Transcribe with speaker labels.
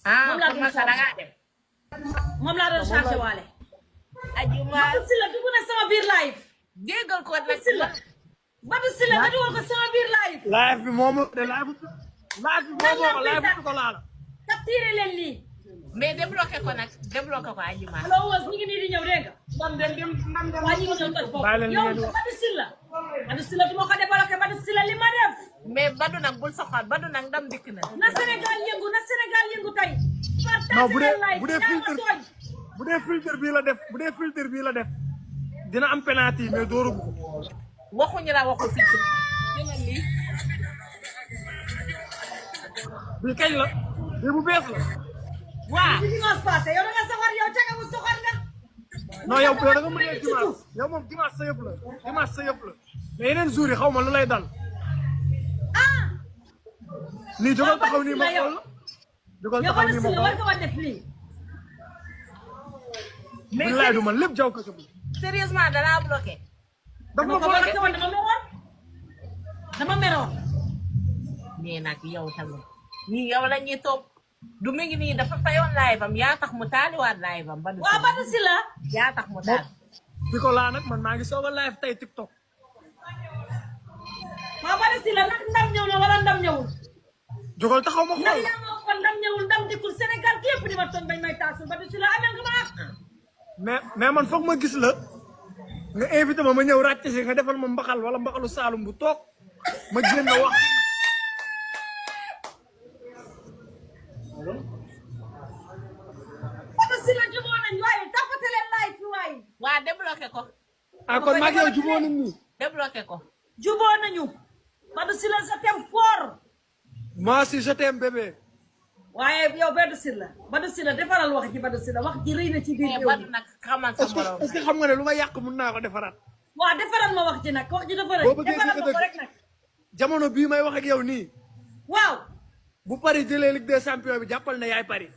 Speaker 1: ah kon ma sa nga dem
Speaker 2: moom laa doon chargé waale.
Speaker 1: ajuma
Speaker 2: Badou Sylla dugg na sama biir live.
Speaker 1: déggal ko nag
Speaker 2: Badou Sylla nga dugal ko sama biir live.
Speaker 3: live bi moom de live ko laala.
Speaker 2: capturé leen lii.
Speaker 1: mais débloqué ko nag débloqué ko ajuma
Speaker 2: allo Wos ñu ngi nii di ñëw dégg nga. waa ñu ngi ñëw toj foofu. yow Badou Sylla. Badou Sylla du ma ko débloqué Badou Sylla li ma def.
Speaker 1: mais Badou nag bul soxal Badou nag ndam dikk na.
Speaker 2: na Sénégal yëngu tey.
Speaker 3: non bu dee filtre bii la def bu dee filtre bii la def dina am penalty mais dooru ko.
Speaker 1: waxuñu la waxu filtre jëlal lii.
Speaker 3: bii kañ la bii bu bees la.
Speaker 1: waaw
Speaker 2: li dimanche passé yow da nga soxor yow ca nga mu soxor nga.
Speaker 3: non yow da nga mën a dimanche yow moom dimanche sa yëpp la dimanche sa yëpp la mais yeneen jours yi xaw ma lu lay dal.
Speaker 2: ah.
Speaker 3: nii jógal taxaw nii ma xool la. jógal
Speaker 2: yow
Speaker 3: taxaw
Speaker 2: Badou
Speaker 3: nii ma
Speaker 2: Sylla
Speaker 3: xool
Speaker 2: war nga ma def lii.
Speaker 1: mais
Speaker 3: billaay du man lépp jaw ko bi.
Speaker 1: sérieusement dalaa bloqué.
Speaker 3: dama
Speaker 2: ko
Speaker 3: bloqué
Speaker 2: bloqué woon dama meroon.
Speaker 1: mais nag yow tamit ñii yow la ñuy topp du mi ngi nii dafa fayoon live am yaa tax mu taaliwaat live am.
Speaker 2: waaw Badou Sylla.
Speaker 1: yaa tax mu taal.
Speaker 3: fi ko laa nag man maa ngi soog a live tey TikTok.
Speaker 2: waaw Badou Sylla nag ndam ñëw na wala ndam ñëwul.
Speaker 3: jógal taxaw ma
Speaker 2: ndax
Speaker 3: xool.
Speaker 2: yaa ma waxoon ndam ñëwul ndam dikkul Sénégal gi yëpp di ma toon bañ may taasul Badou Sylla amel nga ma.
Speaker 3: mais man foog ma gis la nga invité ma ñëw ràcc si nga defal ma mbaxal wala mbaxalu Saalum bu toog ma génn wax.
Speaker 2: Badou Sylla jubóo nañ waaye tapate leen laay fi waaye.
Speaker 1: waa débloqué ko.
Speaker 3: ah kon maa ngi yow jubóo nañ nii.
Speaker 1: débloqué ko.
Speaker 2: jubóo nañu. Badou Sylla je t'aime fort.
Speaker 3: moi aussi je t'aime bébé.
Speaker 2: waaye yow Badou Sylla defaral wax ji Badou Sylla wax ji rëy na ci biir
Speaker 1: mais
Speaker 2: yow.
Speaker 1: Badou nag xamal sa morom.
Speaker 3: est-ce que xam nga ne lu ma yàq mun naa ko defaraat.
Speaker 2: waaw defaral ma wax ji nag wax ji dafa rëy.
Speaker 3: boo bëggee
Speaker 2: defaral ma ko rek nag.
Speaker 3: jamono bii may wax ak yow nii.
Speaker 2: waaw.
Speaker 3: bu Paris jëlee Ligue des champions bi jàppal na yaay Paris.